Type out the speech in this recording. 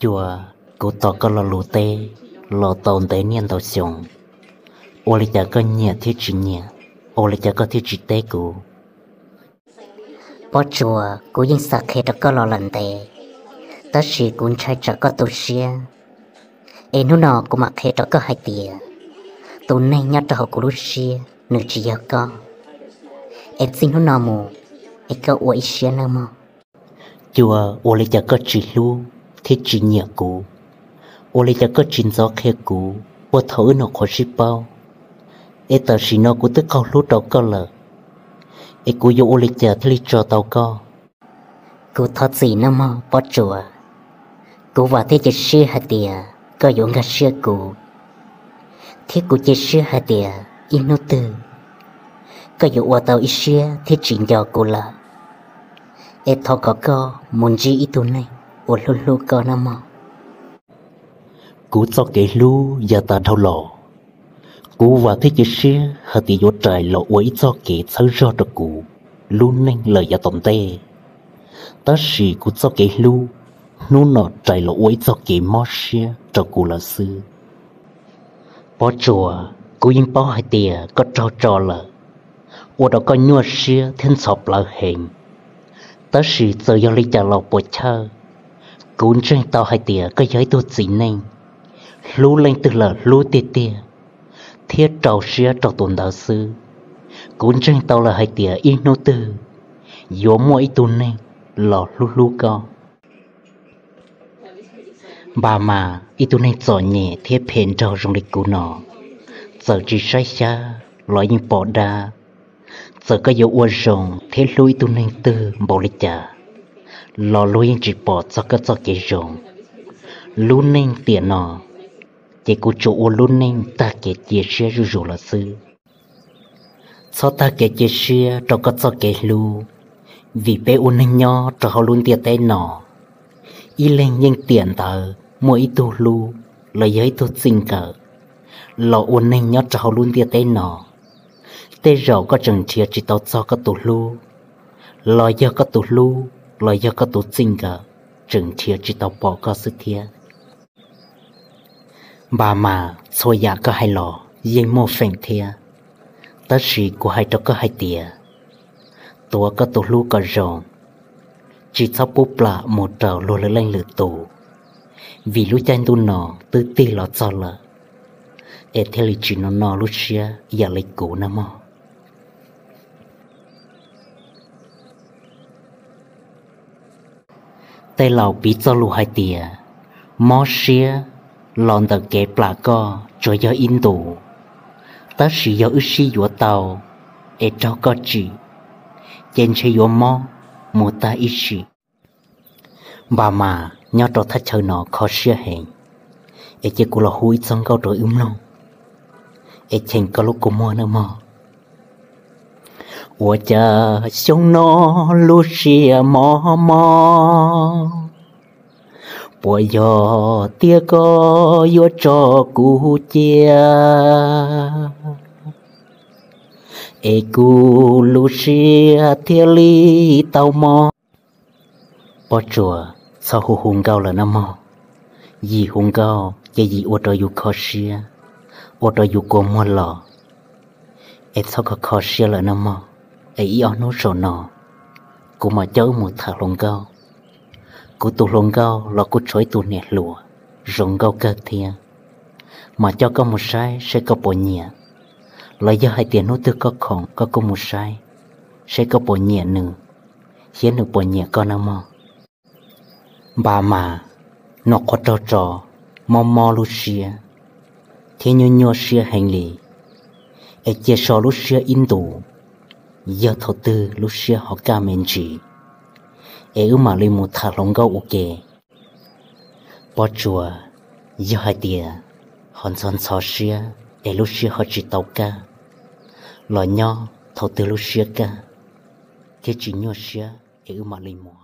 Cua, kuv tos koj lo lus teb los tau ntev niaj ntau xyoo, ua li cas koj nyiam thiab tsis nyiam, ua li cas koj thiaj tsis teb kuv? Pob Tsuas, kuv yeej xav qhia rau koj los lawm ntev, tab sis kuv ntshai tsam koj tu siab. Es hnub no kuv mam qhia rau koj hais tias tus neeg nyob rau hauv kuv lub siab nws tsis yog koj. Es txij hnub no mus, es koj ua ib siab nawb mog. Cua, ua li cas koj tsis hlub thiab tsis nyiam kuv? Ua li cas koj tsis ntxov qhia kuv puag thaum wb nyuam qhuav sib paub? Es tam sim no kuv twb qaug hlub rau koj lawm, es kuv yuav ua li cas thiaj li tso tau koj? Kuv thov txim nawb mog Pob Tsuas. Kuv vam thiab cia siab hais tias koj yuav nkag siab kuv, thiab kuv cia siab hais tias ib hnub twg koj yuav ua tau ib siab thiab tsis nco kuv lawm. Es thov kom koj mus ntsib ib tug neeg uas hlub hlub koj nawb mog. Kuv txoj kev hlub yav tas dhau los, kuv vam thiab cia siab hais tias yuav rais los ua ib txoj kev txhawb zog rau kuv lub neej lawm yav tom ntej. Tab sis kuv txoj kev hlub hnub no rais los ua ib txoj kev mob siab rau kuv lawm xwb. Pob Tsuas, kuv yeej paub hais tias koj raug tso lawm, ua rau koj nyuaj siab thiab ntxhov plawv heev. Tab sis txawm yog li cas los puas chawj, kuv ntseeg tau hais tias koj yog ib tug txiv neej hlub leej twg lawm hlub tiag tiag, thiab rau siab rau tus ntawd xwb. Kuv ntseeg tau lawm hais tias ib hnub twg yuav muaj ib tug neeg los hlub hlub koj. Npam mas ib tug neeg txom nyem thiab phem nraug zoo li kuv no, txawm tsis saib xyab los yeej pom dab. Txawm koj yuav ua zoo thiab hlub ib tug neeg twg npaum li cas, los luag yeej tsis pom txog koj txoj kev zoo. Lub neej tiam no, ces kuv tsuas ua lub neej tag kev cia siab zuj zus lawm xwb. Txhob tag kev cia siab rau koj txoj kev hlub, vim peb ua neeg nyob rau hauv lub ntiaj teb no, ib leeg yeej tiam ntawd muaj ib tug hlub los yog ib tug txij nkawm los ua neeg nyob rau hauv lub ntiaj teb no. Tej zaum koj tseem nrhiav tsis tau txog koj tus hlub, los yog koj tus hlub los yog koj tus txij nkawm tseem nrhiav tsis tau pom koj xwb thiab. Npam mas txhua yam koj hais los yeej muaj feem thiab, tab sis kuv hais rau koj hais tias, tuav koj tus hlub kom zoo, tsis txhob pub plam mus rau luag lwm leej lwm tus, vim lub caij ntuj no twb tig los txog lawm, es thiaj li tsis no no lub siab yam li kuv nawb mog. Tej laus piv txoj lus hais tias, mob siab los ntawm kev plam koj tsuas yog ib ntus, tab sis yog wb sib yuav tau es raug koj tsim, ces ntshe yuav mob mus tag ib sim. Npam mas nyob rau thaj chaw no kho siab heev, es cia kuv los hu ib txoj nkauj rau wb mloog, es cheem koj lub kua muag nawb mog. Ua cas xyoo no lub siab mob mob, puas yog tias koj yuav tso kuv cia, es kuv lub siab thiaj li tau mob. Pob Tsuas, txhob hu hu nkauj lawm nawb mog. Yim hu nkauj ces yim ua rau yus kho siab, ua rau yus kua muag los. Es txhob kho kho siab lawm nawb mog. Es ib ob hnub saum no kuv mam coj wb mus tham hluas nkauj. Kuv tus hluas nkauj los kuj tshuav ib tug niam hluas zoo nkauj kawg thiab, mam coj koj mus saib seb koj puas nyiam. Los yog hais tias hnub twg koj khoom koj kuj mus saib seb koj puas nyiam nws, thiab nws puas nyiam koj nawb mog. Npam mas, nyuam qhuav raug tso, mob mob lub siab thiab nyuaj nyuaj siab heev li, es cia so lub siab ib ntus, yog thaum twg lub siab ho kaj me ntsis, es wb mam li mus tham hluas nkauj ua ke. Pob Tsuas, yog hais tias ho ntxhov ntxhov siab es lub siab ho tsis tau kaj, los nyob thaum twg lub siab kaj thiab tsis nyuaj siab es wb mam li mus.